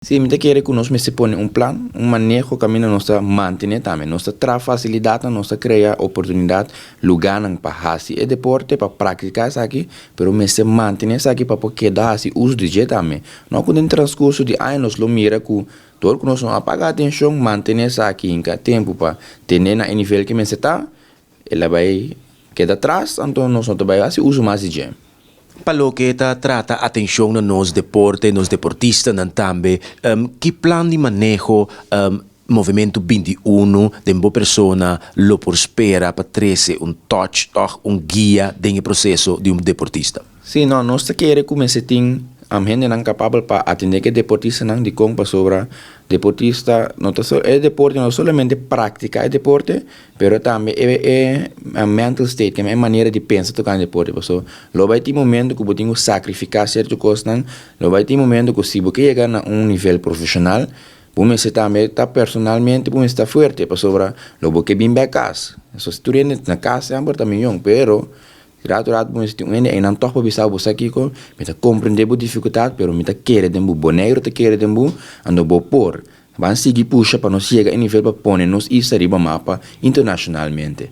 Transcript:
Si, mi ta kere ku nos mester pone un plan, un maneho kaminda nos ta mantené tambe. Nos ta traha fasilidatnan, nos ta krea oportunidat, lugánan pa hasi e deporte, pa praktiká esaki, pero mester mantené esaki pa por keda hasi uso di dje tambe. No ku den transkurso di aña nos lo mira ku dor ku nos no a paga atenshon, mantené esaki hinka tempu pa tene na e nivel ke mester ta, El a bai keda tras, anto nos no ta bai hasi uso mas di dje. Pa loke ta trata atencion na nos deporte, nos deportistanan tambe, ki plan di maneho Movemento 21 den bo persona lo por spera pa trece un touch tòg un guia den e proceso di un deportista? Sí, no, nos ta kere ku mester tin hendenan kapabel pa atendé ku e deportistanan. Dikon? Pasobra deportista no ta e deporte no ta solamente praktiká e deporte, pero tambe e mental state, e manera di pensa tokante deporte. Pasobra lo bai tin momento ku bo tin ku sakrifiká sierto kosnan, lo bai tin momento ku si bo ke yega na un nivel profeshonal, bo mester tambe ta personalmente bo mester ta fuerte, pasobra lo bo ke bin bèk kas. So si tur hende na kas semper ta miyon, pero Rato rato bo mester tin un hende einan tòg pa bisa bo, Sa kiko? Mi ta komprendé bo difikultat, pero mi ta kere den bo. Boneiru ta kere den bo, anto bo por. Ban sigui pusha pa nos yega e nivel pa pone nos isla riba mapa internashonalmente.